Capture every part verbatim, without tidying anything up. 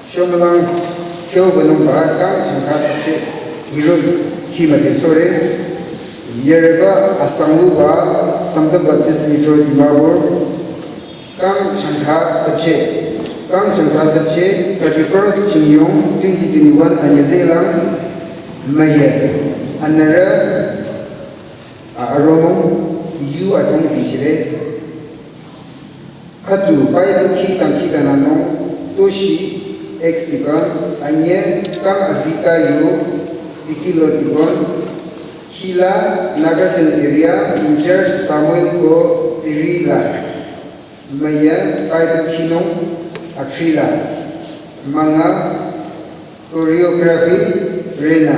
Shomülang kyo wünungba kang changka tüpcheh hiro khi müdhe sore. Yereba asangwuba Sangtam Baptist Metro Dimapur kang changka tüpcheh. Kang changka tüpcheh thirty-first Chingyong twenty twenty-one anyüzehlang müye. Anüre a aromong yu adrong bichire. Khüdu Bible khi tangkhi tananung Toshi ex-deacon, anye kang azita yu Zikilo deacon, khila Nagarjan area in charge Samuel ko Zirila, müye Bible khinung atrila, manga choreography rena,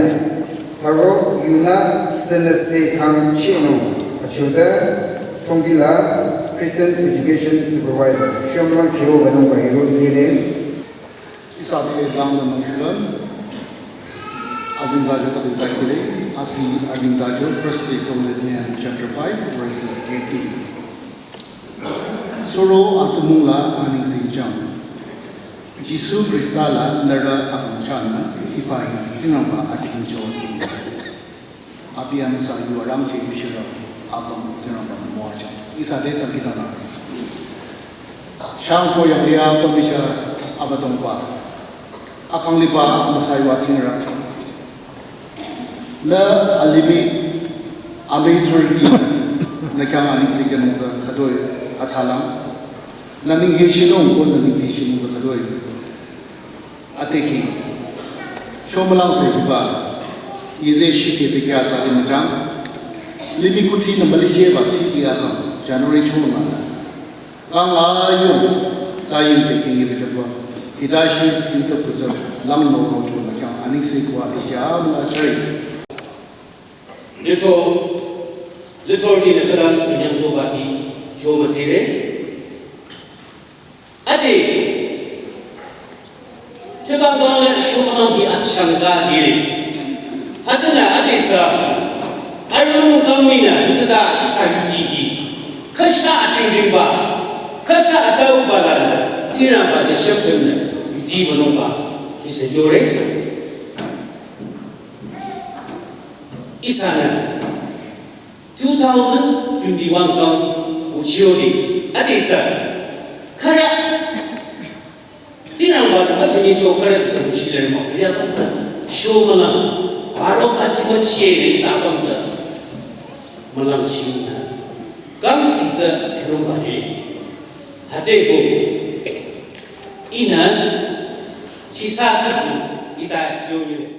tharo yunü sünüse khang chinung achoda, Thongbila Christian Education Supervisor. Shomülang kyo wünungba hiro ilire. Ihsa te lang nü nung shulüm. Azingdajo khüdu takire, asi azingdajo First Thessalonians chapter five, verses eighteen. Suro atümung la anengse jang. Jisu Khrista la nührü akang chahnü hiba hi Tsingrangba akhingcho. Abi amüsa yu arangcheh yuchirü apüm Tsingrangba müwajang. Ihsa te tangkidana. Shangko yanglih apüm Misha Abüdongba. Akang liba amüsa yu Tsingrang. Nü alimih, amüi tsurüti, nü khyang anengse khyünung tsü khütoi atsalang. Nü nenghi shinung ko nü nengdi shinung tsü khütoi. Ate khi. Shomülang se hiba. Yize shikhe pekya tsali müchang. Limih kuthsi nü mülijeba tsiti akang. January chunga. Kang ayung, tsaying te kingi bejaba. Hidashi tsingtsa puja lang no rojo nü khyang anengse kwa tisha amla chari. Little, little ni nü khüdang binyang soba hi sho müdhere. Ade, Chakang kang le shomülang hi achangka lire. Hütsünü adesü, arühnü kang minü, hütsüta ihsa yuti hi. Khüsha atingdingba, khüsha atauba lanü, Tsingrangba te shümdhümnü, yuti wünungba, ihsa yore. Ihsanü, two thousand twenty-one kang uchiori, adesü, khara, Tsingrangba te müjini cho khara tsü uchileri mah, iri akang tsü, shomülang, baro kachi müchire ihsa akang tsü, mülang chingnü, kang si tsü, kherongba de, hütsüko, ihnü, chisa khüdu, ita yonyire.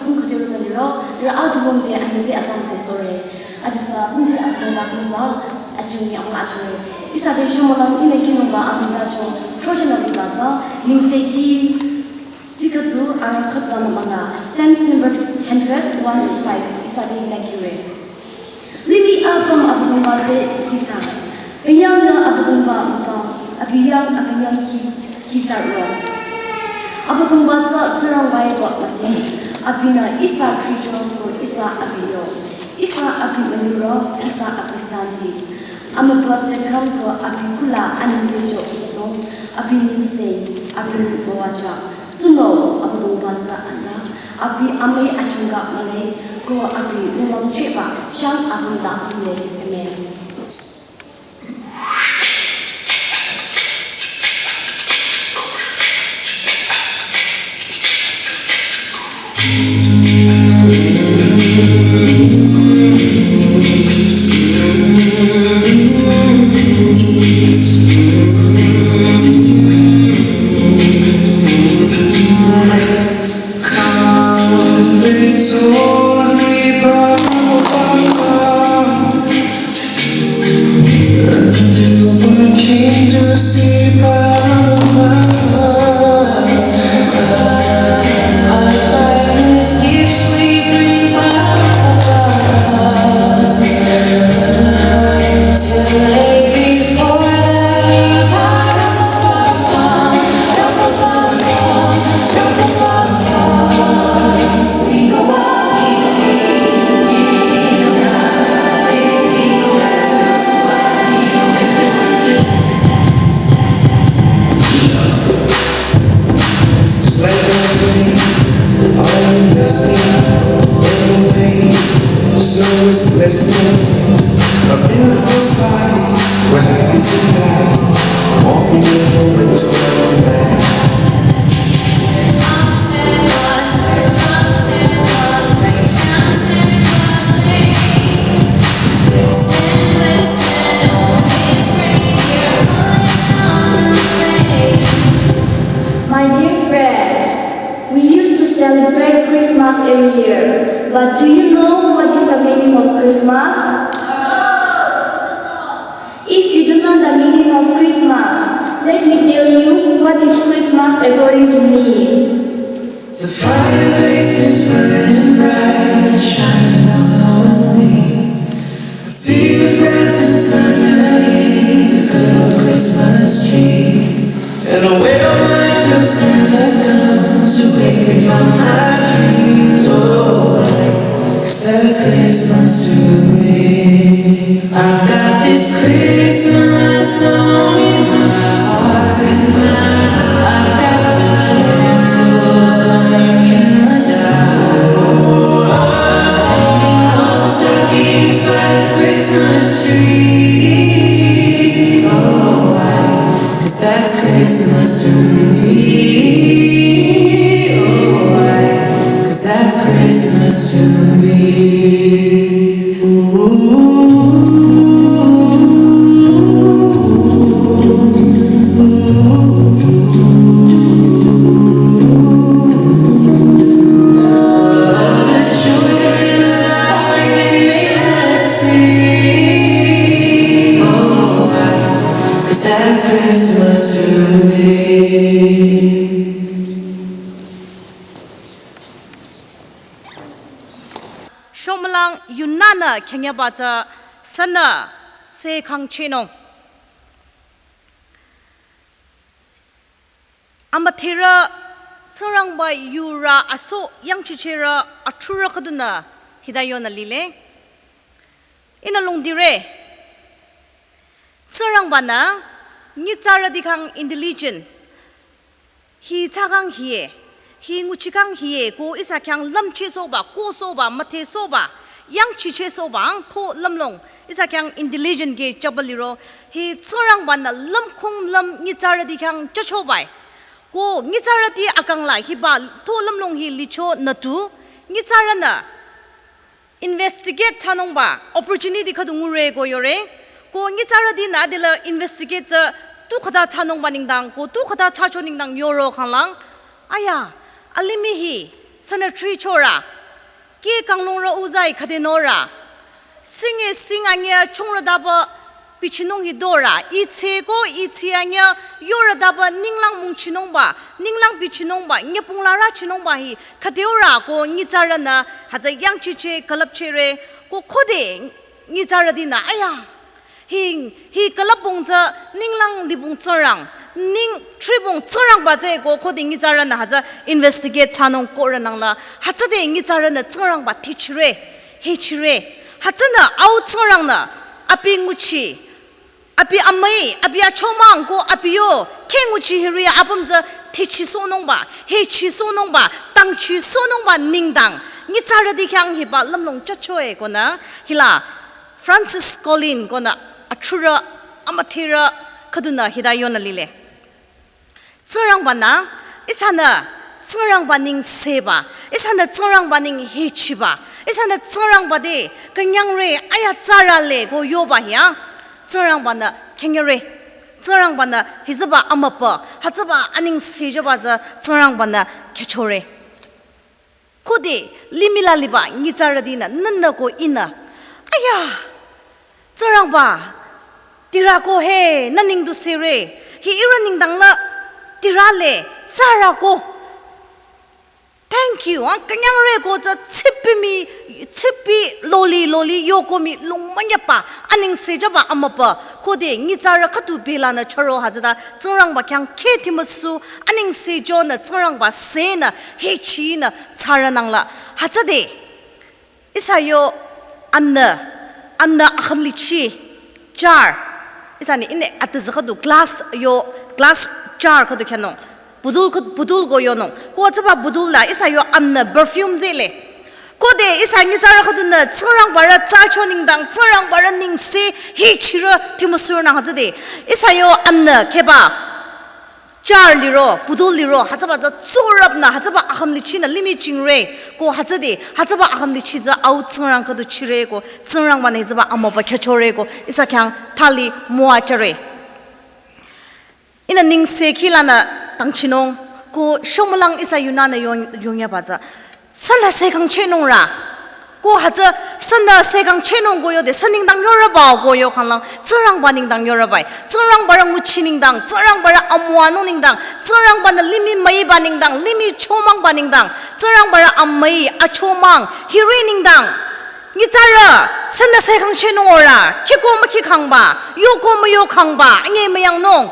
Kung khütürü nü liro, liro au tu longde anüzeh atsang te sore. Adisa kungji akung da kungza, achung ni amung achung. Ihsa te shumolang ine kinungba azingda cho, Trojan na liba za, ningse ki, zikatu ara khütla na manga. Psalms number hundred, one to five, ihsa te hita kiwe. Limih apüm Abüdongba te kihta. Künyangnü Abüdongba müpa, abi yang akünyang ki, kihta ro. Abüdongba tsü Tsingrangba-e ba müte. Abinü ihsa khricho ko ihsa abi yo. Ihsa abi müluro, ihsa abi santi. Amübü tekam ko abi kula anengse jo ihsa dong, abi ningse, abi ning müwaja. Tunüo Abüdongba tsü atsa, abi amüi achangka mülai, ko abi nunglangchehba, shang abümda lile. Amen. Come, they told me, Papa, Papa, a newborn king to see, Papa, Papa. Our finest gifts we bring, Papa, Papa, to lay before the king, Papa, Papa. Just like a flame, all in the same, in the rain, snow is glistening, a beautiful sight. We're happy tonight, walking in the winter wonderland. My dear friends, we used to celebrate Christmas every year, but do you know what is the meaning of Christmas? If you don't know the meaning of Christmas, let me tell you what is Christmas according to me. The fireplace is burning bright, shining on me. I see the presents underneath the good old Christmas tree. And I wait all night till Santa comes to wake me from my dreams. Oh, why? 'Cause that's Christmas to me. I've got this Christmas song in my heart. I've got the candles burning in the dark. Hanging all the stockings by the Christmas tree. Oh, why? 'Cause that's Christmas to me. Oh, why? 'Cause that's Christmas to me. Ooh. Shomlang yunana khenyaba tsü sünü se khangchehnung. Amüdherü Tsingrangba yurü aso yangchichehrü athrurü khüdunü hita yonü lile. Ihnü longdire. Tsingrangbanü nyitsarüti khyang intelligent. Hi thsakhang hie, hi nguchikhang hie, ko ihsa khyang lümchehsohba, kohsohba, müdhesohba, yangchichehsohba, ang tho lümlong, ihsa khyang intelligent ke chaba liro, hi Tsingrangbanü lümkhung lüm nyitsarüti khyang chachobai. Ko nyitsarüti akang la hiba tho lümlong hi lichonü tu, nyitsarünü investigate thsanungba opportunity khüdu ngure ko yore. Ko nyitsarütinü adila investigate tsü tu khüta thsanungba nengdang, ko tu khüta thsacho nengdang yoro khanglang. Aya, alimih hi Sünü thrichorü, ke kanglungrü uzai khüde norü. Singe sing anyü chungrü daba bichinung hi dorü. Itse ko itse anyü yorü daba ninglang mungchinungba, ninglang bichinungba, nyüpung larü chinungba hi khüde orü ko nyitsarünü hütsü yangchiche külüpchere ko khode nyitsarütinü aya. Hi, hi külüpbong tsü ninglang libong Tsingrang, ning thribong Tsingrangba tsü ko khode nyitsarünü hütsü investigate thsanung korü nangla. Hütsüde nyitsarünü Tsingrangba tichire, hechire. Hütsünü au Tsingrangnü abi nguchi, abi amüi, abi achomang ko abi yo, ke nguchi hiri apüm tsü tichisohnungba, hechisohnungba, tangchisohnungba nengdang. Nyitsarüti khyang hiba lümlong chachoe konü, hila Francis Collins konü athrurü amüdherü khüdunü hita yonü lile. Tsingrangbanü, ihsanü Tsingrangba nengseba, ihsanü Tsingrangba nenghechiba, ihsanü Tsingrangba te künyangre aya tsarale ko yoba hia, Tsingrangbanü künyangre, Tsingrangbanü hütsüba amübü, hütsüba anengsejoba tsü Tsingrangbanü khyüchore. Khode limih la liba nyitsarütinü nünü ko ihnü, aya, Tsingrangba, tirü ko he, nü neng du sire, hi ihrü nengdang la tirü le, tsarü ko. Thank you, ah, künyangre ko tsü tsipi mii, tsipi loli, loli yoko mii lung münyapa, anengsejoba amübü, khode nyitsarü khüdu belanü charo hütsüta, Tsingrangba khyang kheh timüsu, anengsejonü Tsingrangba senü, hechinü, tsarü nangla, hütsüde. Ihsa yo amnü, amnü akhümlichi, jar. Ihsanü ihnü atüzü khüdu glass yo, glass jar khüdu khyünung. Budul khü-, budul ko yonung. Ko tsüba budul la ihsa yo amnü perfume zele. Khode ihsa nyitsarü khüdunü Tsingrangbarü tsacho nengdang, Tsingrangbarü nengse hechirü timüsur nang hütsüde. Ihsa yo amnü kheba jar liro, budul liro, hütsüba tsü tsurüpnü, hütsüba akhümlichinü limih chingre, ko hütsüde, hütsüba akhümlichi tsü au Tsingrang khüdu chire, ko Tsingrangbanü hütsüba amübü khyüchore, ko ihsa khyang thali müwajüre. Ihnü nengsekhi lanü tangchinung, ko shomülang ihsa yunanü yong-, yongyaba tsü. Sünü sekangchehnung rü. Ko hütsü sünü sekangchehnung ko yode, sü nengdang yorübao ko yo khanglang, Tsingrangba nengdang yorübai. Tsingrangbarü nguchi nengdang, Tsingrangbarü amüwanung nengdang, Tsingrangbanü limih müiba nengdang, limih chomangba nengdang, Tsingrangbarü amüi achomang, hiri nengdang. Nyitsarü, sünü sekangchehnung orü, khiko mükhikhangba, yoko müyokhangba, anyi müyangnung.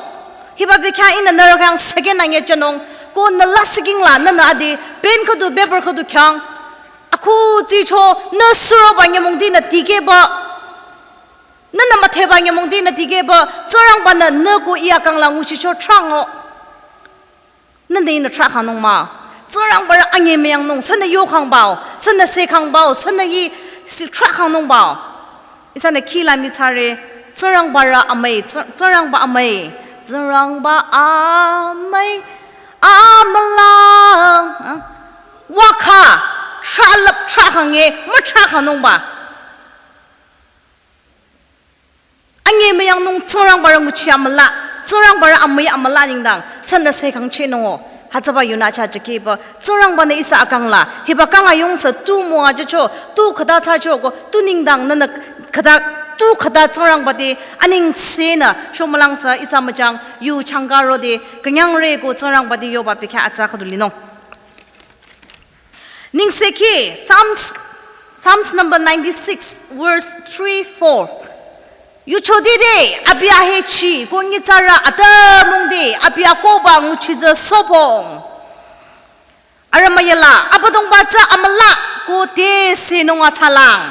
Hiba bekhyah ihnü nührü khyang second anyü jünung, ko nü la siking la, nünü adi, pen khüdu, paper khüdu khyang. Akhu tsicho, nü suroba nyümongtinü tikehba. Nünü müdheba nyümongtinü tikehba, Tsingrangbanü nü ko ih akang la nguchicho thrango. Nünü ihnü thrakhanung mah. Tsingrangbarü anyi müyangnung, sünü yokhangbao, sünü sekhangbao, sünü hi si thrakhanungbao. Ihsanü khila mitsare, Tsingrangbarü amüi, Tsing-, Tsingrangba amüi, Tsingrangba amüi, amülang, ha? Wakha, thralap, thrakhange, müthrakhanungba. Anyi müyangnung Tsingrangbarü nguchi amüla, Tsingrangbarü amüi amüla nengdang, sünü sekangchehnung o. Hütsüba yunü cha jükehba, Tsingrangbanü ihsa akang la, hiba kang ayung sü tu müwajücho, tu khüta thsacho ko, tu nengdang nünü khüta, tu khüta Tsingrangba te, anengsenü, shomülang sü ihsa müchang, yu changka rode, künyangre ko Tsingrangba te yoba bekhyah atsa khüdu linung. Nengsekhi, Psalms, Psalms number ninety-six, verse three, four. Yucho dide, abi ahechi, ko nyitsarü atümung de, abi akohba nguchi tsü sobong. Arüh müyala, Abüdongba tsü amüla, ko te senung atsalang.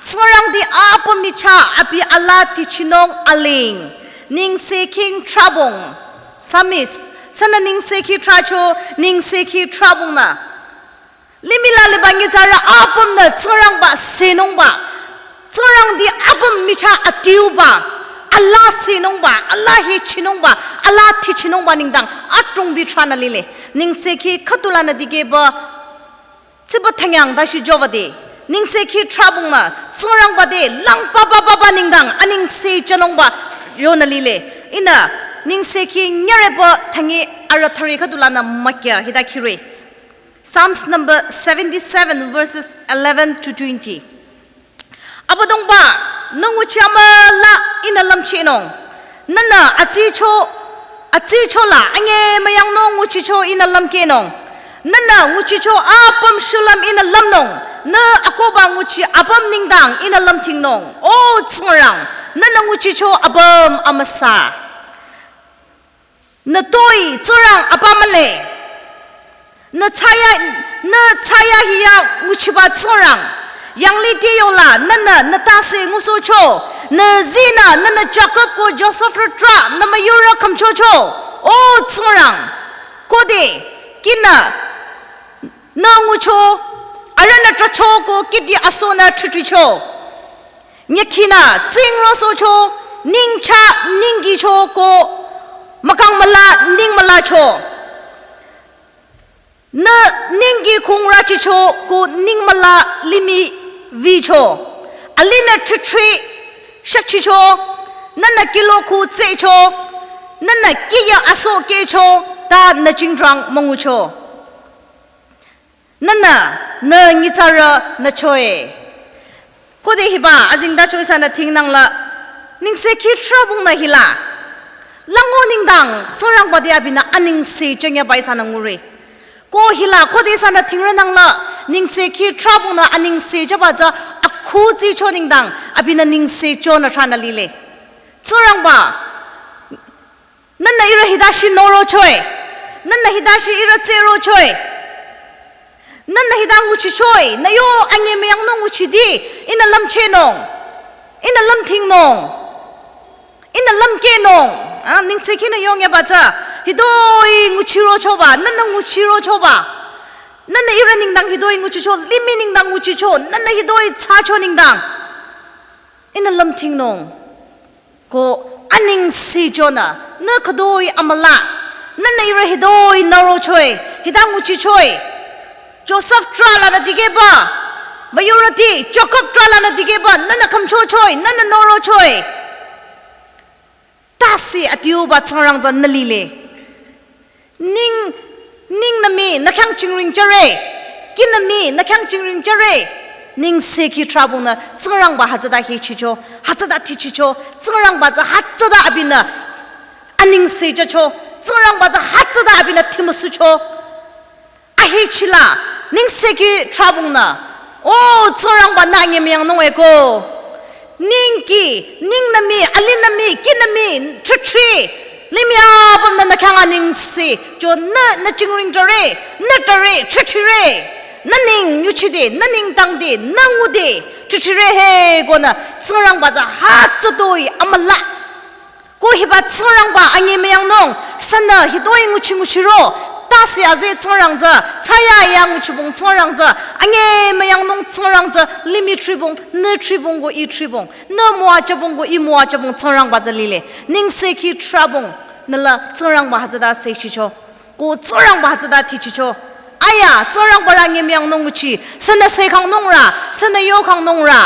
Tsingrangti apüm michah, abi alaa tichinung aling. Nengsekhi thrabong. Psalmist, sünü nengsekhi thracho, nengsekhi thrabongnü. Limih la liba nyitsarü apümnü Tsingrangba senungba. Tsingrangti apüm michah adiuba. Alaa senungba, alaa hechinungba, alaa tichinungba nengdang adrong bi thranü lile. Nengsekhi khüdu lanü dikehba tsiba thangyang dashi jowade. Nengsekhi thrabongnü Tsingrangba te langba ba ba ba nengdang anengse jünungba yonü lile. Ihnü nengsekhi nyüreba thangyi arüh thüre khüdu lanü mükya hita khire. Psalms number seventy-seven, verses eleven to twenty. Abüdongba, nü nguchi amüla ihnü lümchehnung. Nühnü atsicho, atsicho la anyemüyangnung nguchicho ihnü lümkehnung. Nühnü nguchicho apüm shulüm ihnü lümnung. Nü akohba nguchi apüm nengdang ihnü lümtingnung. O Tsingrang, nühnü nguchicho apüm amüsa. Nü toi Tsingrang apa mühle. Nü thsayahi, nü thsayahi ya nguchiba Tsingrang. Yanglih te yola, nühnü, nü tase ngusohcho. Nü zinü, nühnü Jakob ko Josef rü trah, nü müyurü khümchocho. O Tsingrang, khode, kihnü, nü ngucho, arühnü trahcho ko kihdi asohnü thritricho. Nyükhinü tsing rosohcho, ningcha ningkicho ko mükang müla ning mülacho. Nü ningki khungrüchicho ko ning müla limih vicho. Alinü thritri shüchicho, nühnü kihlo khu tsehcho, nühnü kihya asoh kehcho, ta nü jingtrang müngucho. Nühnü, nü nyitsarü nü choe. Khode hiba, azengtacho ihsanü thingnang la, nengsekhi trahbong nü hila. Lango nengdang, Tsingrangba te abinü anengse jünyaba ihsanü ngure. Ko hila, khode ihsanü thingrünang la, nengsekhi trahbong nü anengse jüba tsü akhudicho nengdang, abinü nengse jünü thranü lile. Tsingrangba, nühnü ihrü hita shi norochoe. Nühnü hita shi ihrü tsehrochoe. Nühnü hita nguchichoe. Nü yo anyemüyangnung nguchidi. Ihnü lümchehnung. Ihnü lümtingnung. Ihnü lümkehnung. Ah, nengsekhinü yongyaba tsü. Hitoi nguchirochoba. Nühnü nguchirochoba. Nühnü ihrü nengdang hitoi nguchicho. Limih nengdang nguchicho. Nühnü hitoi thsacho nengdang. Ihnü lümtingnung. Ko anengse jünü, nü khütoi amüla, nühnü ihrü hitoi norochoe, hita nguchichoe. Josef trah lanü dikehba, müyurüti, Jakob trah lanü dikehba, nühnü khümchochoe, nünü norochoe. Tase adiuba Tsingrang tsü nü lile. Ning, ningnü mii, nü khyang jingring jüre. Kihnü mii, nü khyang jingring jüre. Nengsekhi trahbong nü, Tsingrangba hütsüta hichicho, hütsüta tichicho, Tsingrangba tsü hütsüta abinü anengse jücho, Tsingrangba tsü hütsüta abinü timüsucho. Ahichila, nengsekhi trahbong nü. O, Tsingrangba nü anyemüyangnung eko. Ningki, ningnü mii, alinü mii, kihnü mii, thritri. Limih apümnü nü khyang anengse. Jo nü, nü jingring jüre, nü jüre, thritrire. Nü ning yuchide, nü nengdangde, nü ngude, thritrire he konü. Tsingrangba tsü hütsütoi amüla. Ko hiba Tsingrangba anyemüyangnung, sünü hitoi nguchi nguchiro, tase aze Tsingrang tsü, thsaya ya nguchibong Tsingrang tsü, anyemüyangnung Tsingrang tsü, limih thribong, nü thribong ko ih thribong, nü müwajübong ko ih müwajübong Tsingrangba tsü lile, nengsekhi trahbong, nü la Tsingrangba hütsüta sechicho. Ko Tsingrangba hütsüta tichicho. Aya, Tsingrangba rü anyemüyangnung nguchi, sünü sekhangnung rü, sünü yokhangnung rü.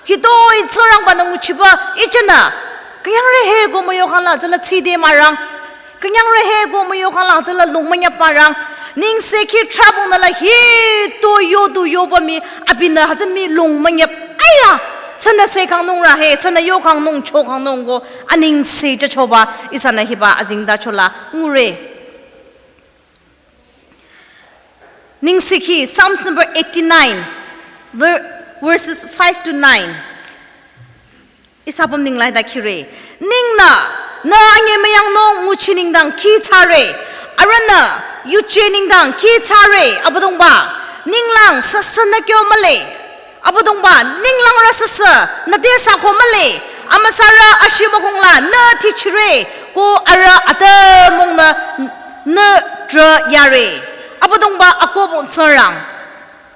Hitoi Tsingrangba nü nguchiba, ichenü. Künyangre he ko müyokhang la, tsüla tside mürang. Künyangre he ko müyokhang la, tsüla lung münyap mürang. Nengsekhi trahbong nü la hitoi yodu yoba mii, abinü hütsü mii lung münyap. Aya, sünü sekhangnung rü he, sünü yokhangnung, chokhangnung ko, anengse jüchoba, ihsanü hiba, azengtacho la, ngure. Nengsekhi, Psalms number eighty-nine, ver-, verses five to nine. Ihsa apüm ninglang hita khire. Ningnü, nü anyemüyangnung nguchi nengdang kih thsare. Arühnü, yuje nengdang kih thsare. Abüdongba, ninglang süsü nü kyo mühle. Abüdongba, ninglangrü süsü, nü te sako mühle, amüsarü ashimükhong la, nü tichire, ko arüh atümungnü, nü trah yare. Abüdongba akohbong Tsingrang,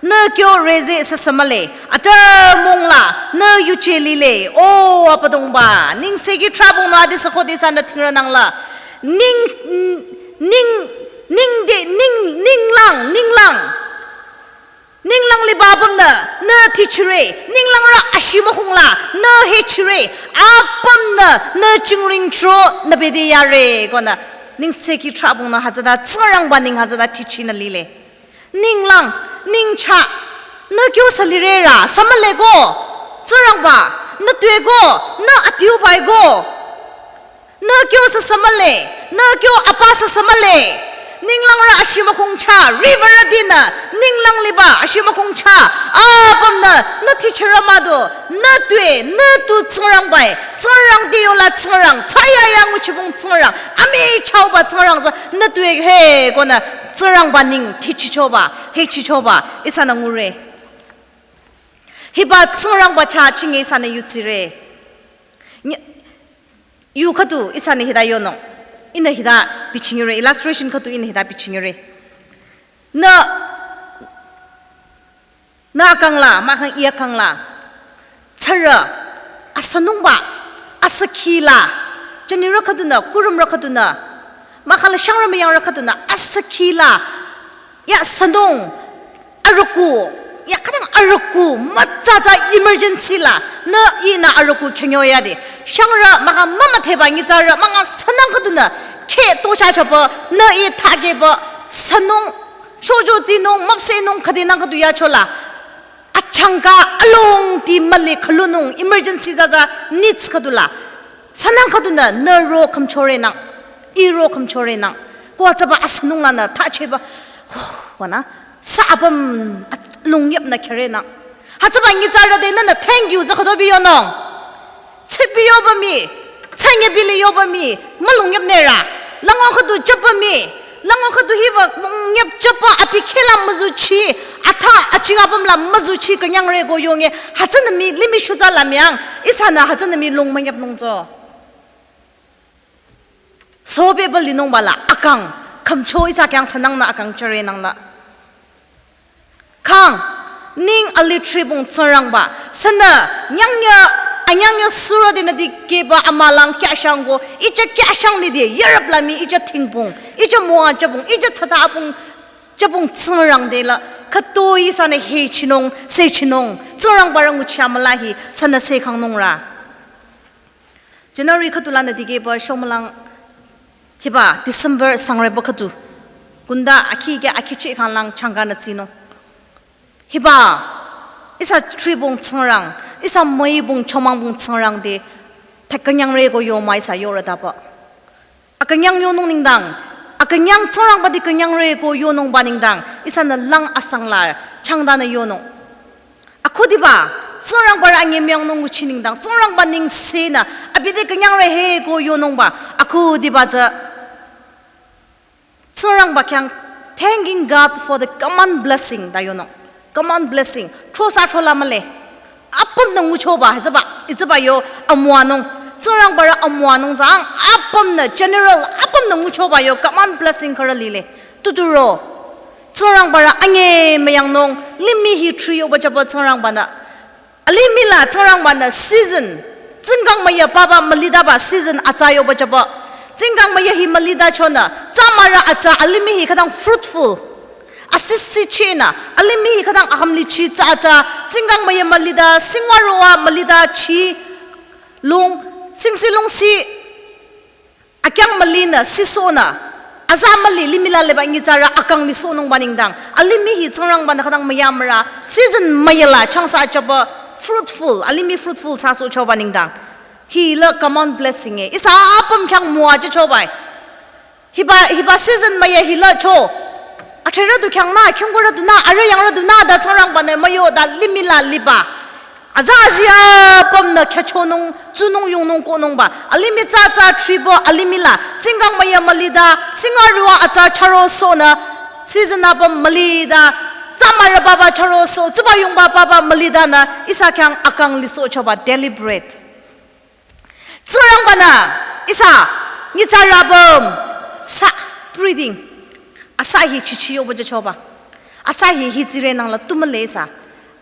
nü kyo rüze süsü mühle, atümung la, nü yuje lile, o Abüdongba, nengsekhi trahbong nü adesü khodesü nü thingrünang la, ning, ning, ningde, ning, ninglang, ninglang. Ninglang liba apümnü, nü tichire, ninglangrü ashimükhong la, nü hechire, apümnü, nü jingring chro, nü bede yare, konü, nengsekhi trahbong nü hütsüta, Tsingrangba neng hütsüta tichinü lile. Ninglang, ningcha, nü kyo sü lirerü, sü mühle ko, Tsingrangba, nü tue ko, nü adiuba-i ko, nü kyo sü sü mühle, nü kyo apa sü sü mühle, ninglangrü ashimükongcha, river dinü, ninglang liba, ashimükongcha, apümnü, nü tichirü mado, nü tue, nü tu Tsingrangba-i, Tsingrang diyola Tsingrang, tsaya ya nguchibong Tsingrang, amichahba Tsingrang tsü, nü tue he, konü, Tsingrangba ning tichichoba, hechichoba, ihsanü ngure. Hiba Tsingrangba chah chinge ihsanü yutsire. Nyi-, yu khüdu ihsanü hita yonung. Ihnü hita bichingire, illustration khüdu ihnü hita bichingire. Nü, nü akangla, mahkhang ih akangla. Tsürü, asünungba, asükhila. Jünirü khüdunü, kurümrü khüdunü. Mahkhang la shangrü müyangrü khüdunü, asükhila. Ya sünung, arüku, ya khütang arüku, mütsatsa emergency la, nü ihnü arüku khenyo yade. Shangrü mahkhang mümüdheba nyitsarü, mahkhang sünung khüdunü, khe toshachaba, nü ih thakeba, sünung, shojo tsinung, müpsehnung, khüdenang khüdu yachola. Achangka alongdi mühle khülunung, emergency zaza, needs khüdula. Sünung khüdunü, nü ro khümchorenang, ih ro khümchorenang. Ko hütsüba asünung lanü thacheba, wanü, sü apüm alongyapnü kherenang. Hütsüba nyitsarü te nünü thank you tsü khüdu bi yonung. Tsipi yoba mii, tsünye bili yoba mii, mülungyap nera. Lango khüdu chapa mii, lango khüdu hiba lungyap chapa abi khehla müzuchi, atha aching apüm la müzuchi künyangre ko yonge, hütsünü mii, limih shutsa la müyang, ihsanü hütsünü mii lung münyap nung tsü. Sobe bali nungba la akang, khümcho ihsa khyang sünangnü akang chürenangnü. Khang, ning alih thribong Tsingrangba, sünü, nyangya, anyangya surü denü dikehba amülang kyashangko, ih chah kyashang lide, yarap la mii ih chah thingbong, ih chah müwa chabong, ih chah tsata apüm, chabong Tsingrang dela, khütoi sünü hechinung, sechinung, Tsingrangba rang nguchi amüla hi, sünü sekhangnungrü. January khüdu lanü dikehba shomülang hiba December sangreba khüdu. Kunda akhi kya akhi cheh khanglang changkanü tsinung. Hiba ihsa thribong Tsingrang, ihsa müibong chomangbong Tsingrang te, thakünyangre ko yoma ihsa yorüdaba. Akünyang yonung nengdang, akünyang Tsingrangba te künyangre ko yonungba nengdang, ihsanü lang asang la changdanü yonung. Akhudiba, Tsingrangba rü anyemüyangnung nguchi nengdang, Tsingrangba nengsenü, abi te künyangre he ko yonungba, akhudiba tsü, Tsingrangba khyang, thanking God for the common blessing, ta yonung. Common blessing, throsa throla mühle. Apümnü nguchoba, hütsüba, hütsüba yo amüwanung. Tsingrangba rü amüwanung tsang, apümnü general, apümnü nguchoba yo common blessing khürü lile. Tuturo. Tsingrangba rü anyemüyangnung, limih hi thri yoba chaba Tsingrangbanü. Alimih la Tsingrangbanü season, tsingkang müya papa mülidaba season atsa yoba chaba. Tsingkang müya hi mülidachonü, tsamarü atsa alimih hi khütang fruitful. Asisi chinü, alimih hi khütang ahamli chi tsa atsa, tsingkang müya mülida, singwa rowa mülida chi, lung, singsi lungsi, akyang mülinü, sisohnü, aza müli limih la liba nyitsarü akang lisohnungba nengdang. Alimih hi Tsingrangbanü khütang müyamrü, season müyala changsa chaba fruitful, alimih fruitful thsasohchoba nengdang. Hila common blessing e, ihsa apüm khyang müwajüchoba e. Hiba, hiba season müya hila cho. Athrerü du kyangnü, kyungkurü dunü, arüh yangrü dunü, ta Tsingrangbanü müyoda limih la liba. Aza azi apümnü khyüchonung, tsunung yungnung kohnungba. Alimih tsatsa thribo, alimih la, tsingkang müya mülida, singa rowa atsa chürosohnü, season apüm mülida, tsamarü papa chürosoh, tsuba yungba papa mülidanü, ihsa khyang akang lisohchoba deliberate. Tsingrangbanü, ihsa, nyitsarü apüm, sa, breathing. Asa hi chichi yoba jüchoba. Asa hi hi tsire nangla tu mühle ihsa.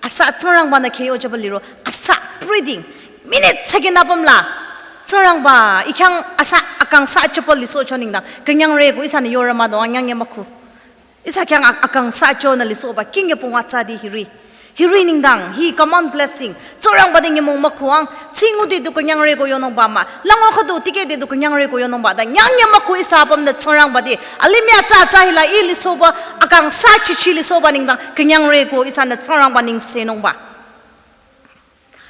Asa Tsingrangbanü khe yochaba liro. Asa breathing. Minute second apüm la. Tsingrangba, ih khyang asa akang sa chaba lisohcho nengdang. Künyangre ko ihsanü yorü mado anyang ya mükhu. Ihsa khyang ak-, akang sa chonü lisohba, king ya pungwa tsadi hiri. Hiri nengdang, hi common blessing. Tso Tsingrangba te nyümong mükhuang, tsingu te du künyangre ko yonungba mah. Lango khüdu tikeh te du künyangre ko yonungba ta nyang nyüm mükhu ihsa apüm nü Tsingrangba te. Alimih atsa atsa hila ih lisohba, akang sa chichi lisohba nengdang künyangre ko ihsanü Tsingrangba nengsenungba.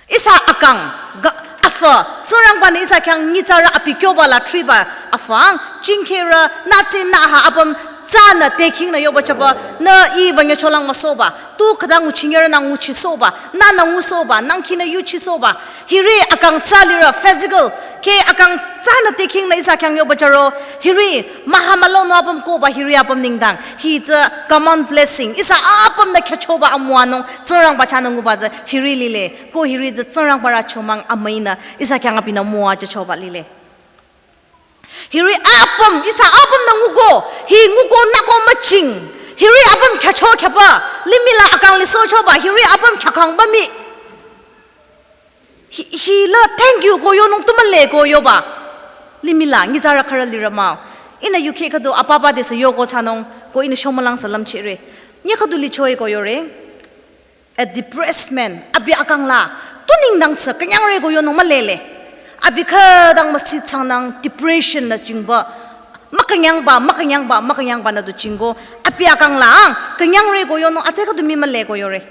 Ihsa akang, ga-, afü, Tsingrangba nü ihsa khyang nyitsarü abi kyoba la thriba afang, jingkherü, nütsi nüha apüm, tsünü teking nü yoba chaba, nü ih wünye cholang müsohba, tu khüta nguchinyerü nü nguchisohba, nünü ngusohba, nangkinü yuchisohba, hiri akang tsü lirü physical, ke akang tsünü teking nü ihsa khyang yoba charo, hiri maha mülonü apüm koba hiri apüm nengdang, hi tsü common blessing, ihsa apüm nü khyüchoba amüwanung, Tsingrangba chahnü nguba tsü hiri lile, ko hiri tsü Tsingrangba rü chomang amüinü, ihsa khyang abinü müwajüchoba lile. Hiri apüm, ihsa apüm nü nguko, hi nguko nüko müching, hiri apüm khyücho khyüba, limih la akang lisohchoba, hiri apüm khyükangba mii. Hi, hila thank you ko yonung tu mühle ko yoba. Limih la, nyitsarü khürü lirü mah-o. Ihnü yukheh khüdu apapa te sü yoko thsanung, ko ihnü shomülang sü lümchehre. Nye khüdu lichoe ko yore. A depressed man, abi akang la, tu nengdang sü, künyangre ko yonung mühlele. Abi khütang müsi thsangnang depression nü jingba. Mükünyangba, mükünyangba, mükünyangba nü du jingko. Abi akang la, ang, künyangre ko yonung, atse khüdu mii mühle ko yore.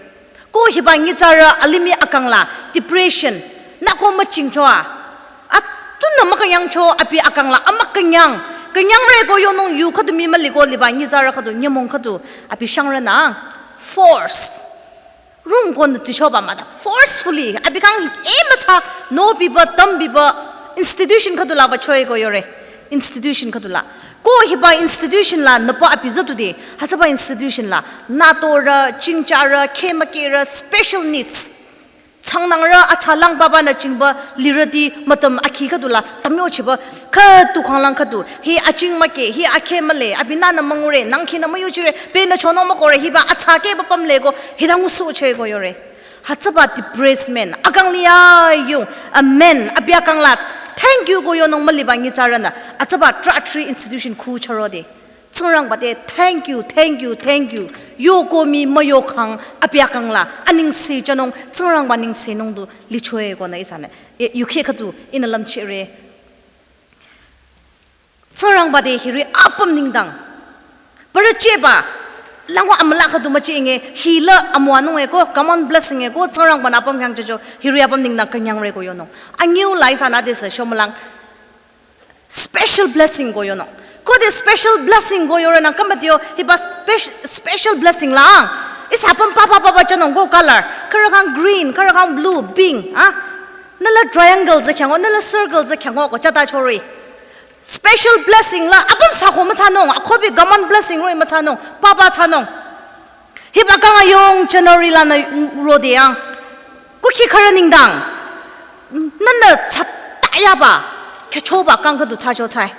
Ko hiba nyitsarü alimih akang la, depression, nüko müchingchoa. Atunü mükünyangcho abi akang la, amükünyang. Künyangre ko yonung yu khüdu mii müliko liba nyitsarü khüdu, nyümong khüdu, abi shangrünü, force. Rung ko nü tsichoba mah ta, forcefully, abi kang e mütsa, no biba, tam biba, institution khüdu la wüchoe ko yore. Institution khüdu la. Ko hiba institution la nüpa abi zütude, hütsüba institution la, natorü, chingcharü, khemükerü, special needs. Tsangnangrü atsalang papa nü jingba lirüti mütüm akhi khüdu la, tamyochiba, khüdu khanglang khüdu, hi aching müke, hi akhe mühle, abinünü müngure, nangkinü müyuchire, benü chonung mükore, hiba atsa keba pümle ko, hita ngusohcheh ko yore. Hütsüba depressed man, akang liya yung, a man, abi akang la, thank you ko yonung müliba nyitsarünü, hütsüba trah tree institution khu chürode. Tsingrangba te, thank you, thank you, thank you. Yoko mii müyokhang, abi akang la, anengse jünung, Tsingrangba nengsenung du lichoe ko nü ihsanü. E, yukheh khüdu, ihnü lümchehre. Tsingrangba te hiri apüm nengdang. Parü cheba, lango amüla khüdu mücheh inge, hila amüwanung e ko, common blessing e ko, Tsingrangba nü apüm khyang chocho, hiri apüm nengdang künyangre ko yonung. Anyiu la ihsanü te sü shomülang. Special blessing ko yonung. Khode special blessing ko yore nü kamba diyo, hiba spec-, special blessing la. Ihsa apüm papa papa jünung ko color. Khürü kang green, khürü kang blue, pink, ah. Nüla triangle tsü khyang-o, nüla circle tsü khyang-o ko chata chori. Special blessing la, apüm sü ko müthsanung, akhobi common blessing roh-i müthsanung, papa thsanung. Hiba kang ayung January lanü rode yang. Kukhi khürü nengdang. Nünü tsatayaba, khyüchoba kang khüdu thsacho thsai.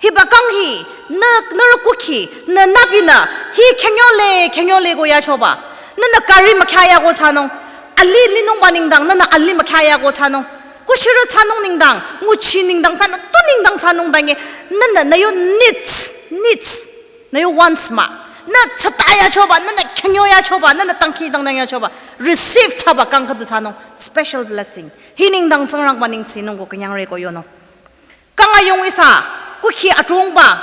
Hiba kang hi, nü, nührü kukhi, nü nübinü, hi khyünyole, khyünyole ko yachoba. Nünü kari mükhyaya ko thsanung. Ali linungba nengdang, nünü ali mükhyaya ko thsanung. Kushirü thsanung nengdang, nguchi nengdang thsanung, tu nengdang thsanung dangi, nünü, nü yo needs, needs, nü yo wants mah. Nü tsatayachoba, nünü khyünyoyachoba, nünü tangkhi tangdangyachoba. Receive thsaba kang khüdu thsanung, special blessing. Hi nengdang Tsingrangba nengsenung ko künyangre ko yonung. Kang ayung ihsa, kukhi adrongba.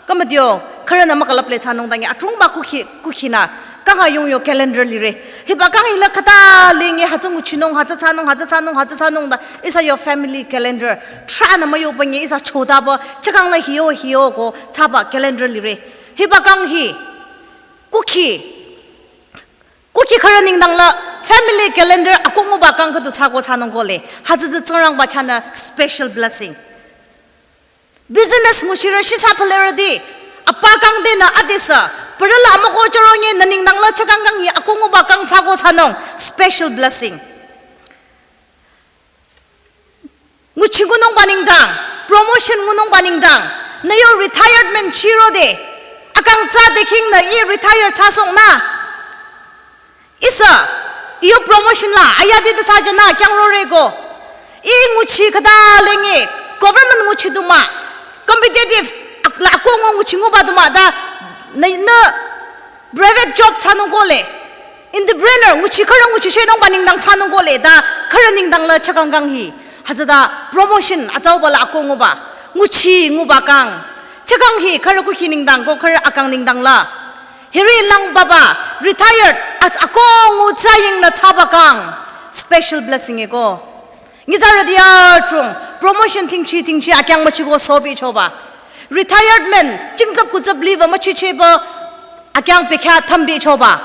Kamba diyo, khürünü mükalap le thsanung dangi, adrongba kukhi, kukhi nü, kang ayung yo calendar lire. Hiba kang hila khüta lenge hütsü nguchinung, hütsü thsanung, hütsü thsanung, hütsü thsanung da, ihsa yo family calendar. Trah nü müyoba nge ihsa chodaba, chakang la hiyo, hiyo ko, thsaba calendar lire. Hiba kang hi, kukhi, kukhi khürü nengdang la family calendar akohnguba kang khüdu thsako thsanung ko le. Hütsü tsü Tsingrangba chahnü special blessing. Business nguchirü shisa phalerüti. Apa kang tenü adesü. Parü la amüko choro nge nü nengdang la chakang kang hi akohnguba kang thsako thsanung. Special blessing. Nguchi ngunungba nengdang, promotion ngunungba nengdang, nü yo retirement chirode, akang tsa deking nü ih retire thsasohng nü. Ihsa, ih yo promotion la, ayade ta thsajünü, khyang rore ko. Ih nguchi khüta lenge, government nguchi du mah, competitive, ak-, la akohngu nguchi nguba du mah, ta, nü, nü, private job thsanung ko le. Entrepreneur, nguchi khürü nguchi shenungba nengdang thsanung kohle ta, khürü nengdang la chakang kang hi. Hütsüta promotion atsauba la akoh nguba. Nguchi nguba kang. Chakang hi khürü kukhi nengdang ko khürü akang nengdang la. Hiri lang baba, retired, at akoh ngu tsaying nü thsaba kang. Special blessing eko. Nyitsarüti atung, promotion tingchi tingchi akyang müchiko sobi choba. Retirement, chingtsap kutsap liba müchicheba akyang pekha thambi choba.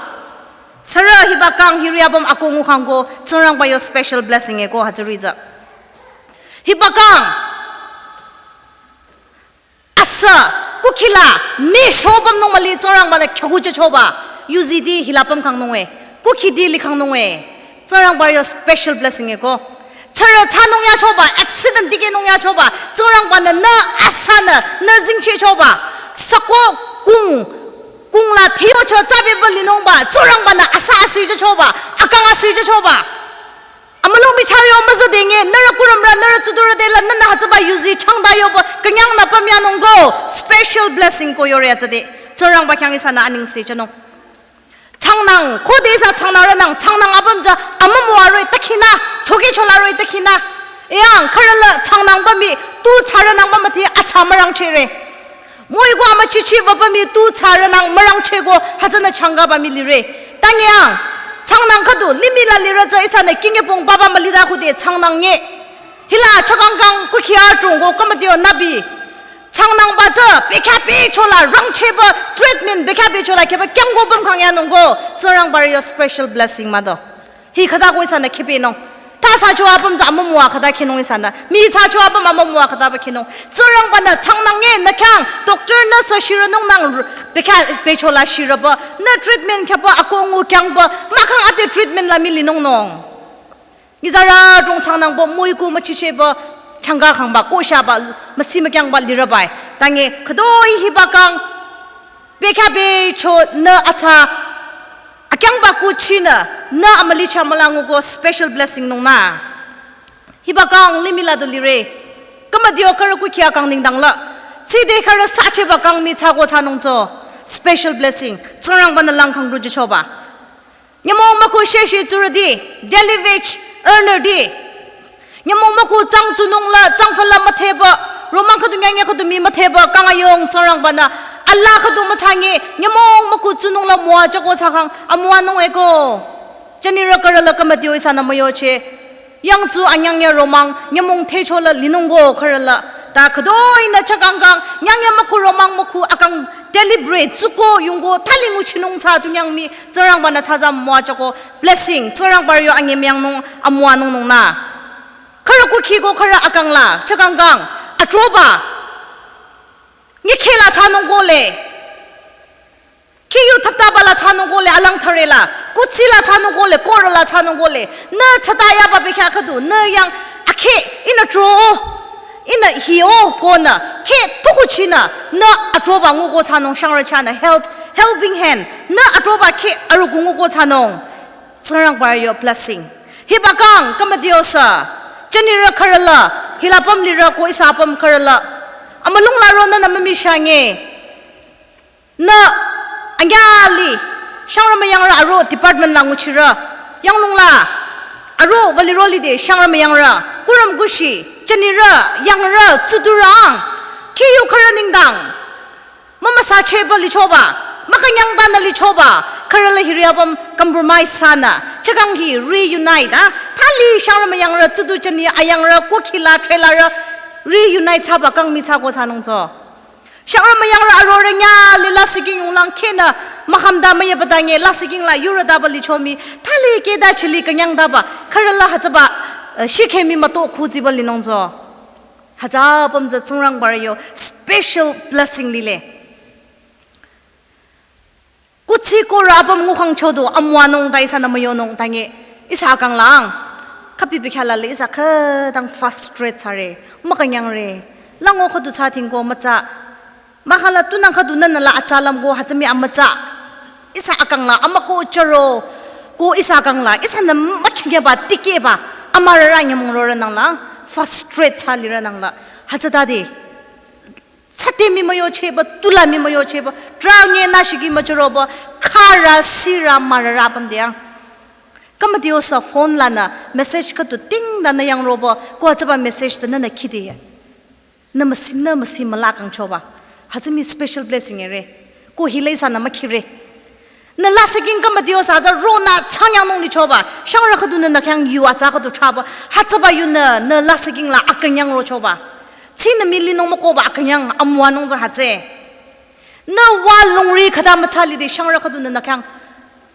Sürü hiba kang hiri apüm akoh ngu kang ko, Tsingrangba yo special blessing eko hütsüri tsü. Hiba kang, asa, kukhi la, ne shobam nung mali Tsingrangba nü kyaku cha choba, yuziti hila püm kang nung e, kukhiti li kang nung e, Tsingrangba yo special blessing eko. Tsürü thsanung ya choba, accident dikeh nung ya choba, Tsingrangba nü nü asa nü, nü zingchi choba, sako kung, kung la thiyo cho tsabi ba linungba, Tsingrangba nü asa asi cha choba, akang asi cha choba. Amülung michari yo müzü denge, nührü kurümrü, nührü tsudurü de la, nünü hütsüba yuzi changda yoba, künyang nü püm yanung ko, special blessing ko yore hütsüde. Tsingrangba khyang ihsanü anengse chanung. Changnang, khode ihsa changnang rünang, changnang apüm tsü, amümüwa roh-i takhina, choki chola roh-i takhina. Eyang, khürü la changnangba mii, tu thsarünangba müti, atsa mürangchehre. Müiku amüchichiba ba mii tu thsarünang mürangchehko hütsünü changkaba mii lire. Tangyang, changnang khüdu, limih la lirü tsü ihsanü kingepung baba mülida khude changnang nge. Hila chakang kang kukhi atung ko khümütio nübi. Changnangba tsü, pekha pecho la rangchehba, treatment pekha pecho la kheba kyangko püm kang yanung ko, Tsingrangba yo special blessing mah do. Hi khüta ko ihsanü khipi nung. Ta sa cho apüm tsü amümüwa khüta khinung ihsanü. Mii sa cho apüm amümüwa khüta ba khinung. Tsingrangba nü changnang nge nü khyang doctor nü sa shirünung nang r-, pekha pecho la shirüba. Nü treatment khyaba akoh ngu kyangba. Mahkhang ade treatment la mii linung nung. Nyitsarü atung changnangba müiku müchicheba changka kangba koshaba müsi mükyangba lirübai. Tange khüdoi hiba kang pekha pecho nü atsa akyangba kuchinü, nü amüli cha müla nguko special blessing nung nü. Hiba kang limih la du lire. Khümütio khürü kukhi akang nengdang la. Tside khürü sacheba kang mii thsako thsanung tsü. Special blessing. Tsingrangba nü lang kang ruji choba. Nyümong mükhu sheshi tsurüti. Daily wage earner ti. Nyümong mükhu tsang tsunung la, tsang fala mütheba, romang khüdu nyangya khüdu mii mütheba, kang ayong Tsingrangba nü, ala khüdu mütsangi, nyümong mükhu tsunung la müwa chako thsakhang, amüwa nung eko. Chanirü khürü la khümütio ihsanü müyoche. Yangtsu anyangya romang, nyümong thecho la linung ko khürü la. Ta khüdoi nü chakang kang, nyangya mükhu romang mükhu akang deliberate, tsuko yungko, thali nguchinung thsa tunyang mii, Tsingrangba nü thsaza müwa chako, blessing, Tsingrangba yo ange müyangnung, amüwa nung nung nü. Khürü kukhi ko khürü akang la, chakang kang, atroba. Nyi kheh la thsanung kohle. Khiyu thaptaba la thsanung kohle, alang thare la. Kuthsi la thsanung kohle, korü la thsanung kohle. Nü thsata yaba pekha khüdu, nü yang akheh, ihnü tro-o, ihnü hi-o, konü, kheh tukuchinü, nü atroba nguko thsanung shangrü chahnü, help, helping hand. Nü atroba kheh arüku nguko thsanung. Tsingrangba yo blessing. Hiba kang, khümütio sü. Chanirü khürü la, hila püm lirü ko ihsa püm khürü la. Amülung la ronü nü mümi shange. Nü, angyali, shangrü müyangrü aro department la nguchirü. Yanglung la, aro vali roli de shangrü müyangrü. Kurüm kushi, chanirü, yangrü, tsudurü ang. Khiyu khürü nengdang. Mümüsa cheba lichoba, mükünyang tanü lichoba, khürü la hiri apüm compromise thsanü, chakang hi reunite, ah, thali shangrü müyangrü, tsudu chani ayangrü, kukhi la, thre la rü, reunite thsaba kang mii thsako thsanung tsü. Shangrü müyangrü arorü nyali lasih king yunglang khenü, maham da müyeba da nge, lasih king la yurü daba licho mii, thali keda chili künyang daba, khürü la hütsüba, eh, shikhe mii müto khu tsiba linung tsü. Hütsü apüm tsü Tsingrangba yo special blessing lile. Kuthsi korü apüm ngukhang chodu amüwanung ta ihsanü müyonung tangi ihsa kanglang. Khüpi pekha la le ihsa khütang frustrate thsare, mükünyangre. Lango khüdu thsa thingko mütsa. Mahkhang la tunang khüdu nünü la atsa lümko hütsü mii amütsa. Ihsa akang la amüko chüro ko ihsa kang la ihsanü mükhyangeba tikehba amürarü nyümong rorü nang la frustrate thsa lirü nang la. Hütsütade. Sate mii müyochehba, tula mii müyochehba, Tra nge nü shiki müchüroba, khara sira marara pamdea. Kamadio sa phone lanü message khüdu ting danü yangroba, ko hütsüba message danü nü khide. Nü müsi, nü müsi müla kangchoba. Hütsü mii special blessing ere. Ko hile ihsanü mükhire. Nü lasihking kamadio sa hütsü ronü changyangnung lichoba. Shangrü khüdunü nü khyang yu atsa khüdu thraba. Hütsüba yunü, nü lasihking la akünyang rochoba. Tsinü mii linung mükohba akünyang amüwanung tsü hütsü. Nü wa lungri khüta mütsa lide shangrü khüdunü nü khyang.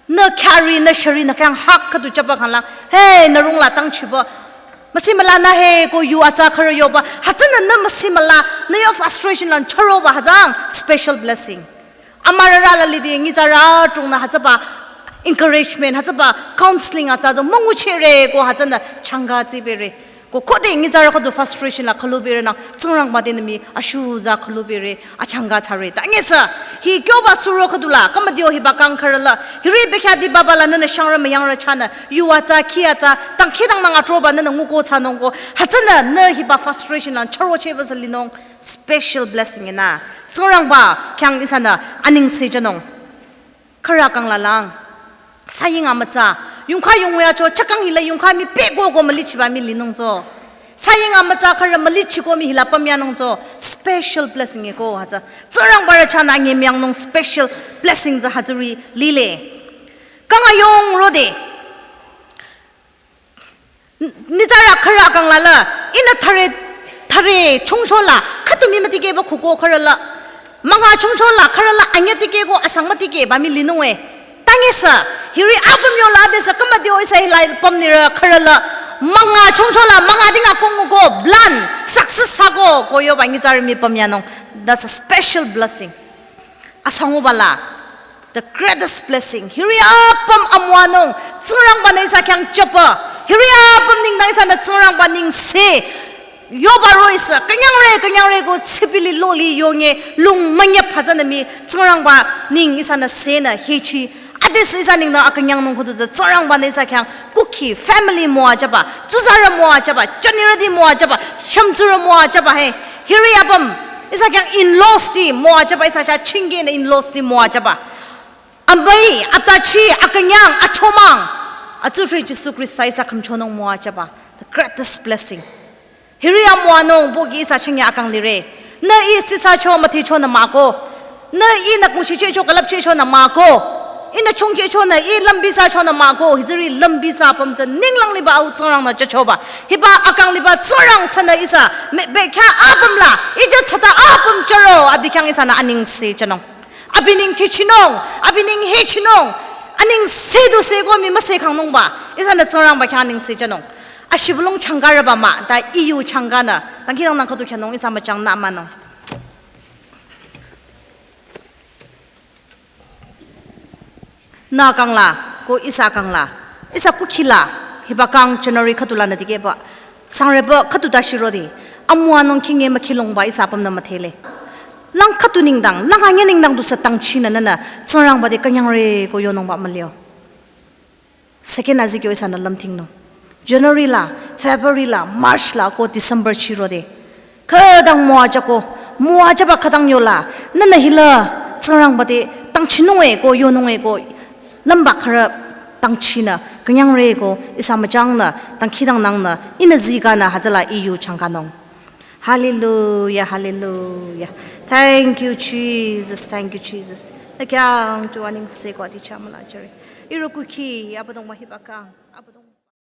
Nü khyari, nü shari, nü khyang hak khüdu chaba khangla. Hey, nü rung la tangchiba. Müsi müla nü he ko yu atsa khürü yoba. Hütsünü nü müsi müla, nü yo frustration lan chüroba hütsüang special blessing. Amarara la lide nyitsarü atrungnü hütsüba encouragement, hütsüba counseling atsa tsü münguchire ko hütsünü changa tsibere. Ko khode nyitsarü khüdu frustration la khülubere nang, Tsingrangba tenü mii ashuza khülubere, achanga thsare. Ta nyesa, hi kyoba suro khüdu la, kamadio hiba kang khürü la, hiri bekhyah di baba la nünü shangrü müyangrü chahnü, yu atsa, khi atsa, tangkhidangnang atroba nünü nguko thsanung ko, hütsünü nü hiba frustration la chürocheba sü linung, special blessing ena. Tsingrangba khyang ihsanü anengse jünung. Khürü kang la lang. Saying amütsa. Yongkha yongya cho chakang hila yongkha mii pehko ko mülichiba mii linung cho. Saying amütsa khürü mülichiko mii hila pamyanung cho. Special blessing eko hütsü. Tsingrangba rü chahnü nge myangnung special blessing tsü hütsüri lile. Kang ayong rode. N-, nyitsarü khürü kang la la, ihnü thare, thare chungcho la, khüdu mii mütikehba khuko khürü la. Münga chungcho la, khürü la, anyü tikehko asang mütikehba mii linung e. Ta nyesa, hiri apüm yola adesü kamadio ihsa hila pamnirü khürü la. Münga chungcho la, münga dinga konguko, blan, success thsako, ko yoba nyitsarü mii pamyanung. That's a special blessing. Asanguba la, the greatest blessing. Hiri apüm amüwanung, Tsingrangbanü ihsa khyang chapa. Hiri apüm nengdang ihsanü Tsingrangba nengse. Yoba ro ihsa, künyangre, künyangre ko tsipili loli yonge, lung münyap hütsünü mii, Tsingrangba neng ihsanü senü hechi. Adesü ihsa nengdang akünyangnung khüdu tsü, Tsingrangbanü ihsa khyang kukhi, family müwajüba, tsuzarü müwajüba, jünirüti müwajüba, shümtsurü müwajüba he. Hiri apüm, ihsa khyang in-laws ti müwajüba, ihsa chah chingkenü in-laws ti müwajüba. Amüi, atachi, akünyang, achomang. Atsudhre Jisu Khrista ihsa khümchonung müwajüba. The greatest blessing. Hiri amüwanung pohki ihsa chingya akang lire. Nü ih sisa cho müthi chonü mahko. Nü ihnü kungshi che cho külüp che chonü mahko. Ihnü chung che chonü ih lümbi sa chonü mahko. Hütsüri lümbi sa apüm tsü ninglang liba au Tsingrang nü jüchoba. Hiba akang liba Tsingrang sünü ihsa me-, bekhyah apüm la, ih jütsata apüm chüro, abi khyang ihsanü anengse jünung. Abi neng thichinung, abi neng hechinung, anengse du seko mii müse khangnungba, ihsanü Tsingrangba khyang anengse jünung. Ashibülung changkarüba mah, ta iyu changkanü, dangkhidangnang khüdu khyanung ihsa müchangnü amanung. Nü kang la, ko ihsa kang la. Ihsa kukhi la, hiba kang January khüdu lanü dikehba. Sangreba khüdu ta shirode. Amüwanung khinge mükhilongba ihsa apümnü müdhele. Lang khüdu nengdang, lang anyü nengdang dusü tangchinü nünü, Tsingrangba te künyangre ko yonungba mülio. Second azikyo ihsanü lümthingnung. January la, February la, March la, ko December chirode. Khütang müwajüko, müwajüba khütang yola. Nünü hila, Tsingrangba te tangchinung e ko, yonung e ko, lümba khürü tangchinü, künyangre ko, ihsa müchangnü, dangkhidangnangnü, ihnü zikanü, hütsüla iyu changkanung. Hallelujah, hallelujah. Thank you, Jesus, thank you, Jesus. Nü khyang tu anengse ko ati chamüla jüre. Ihrü kukhi, Abüdongba hiba kang.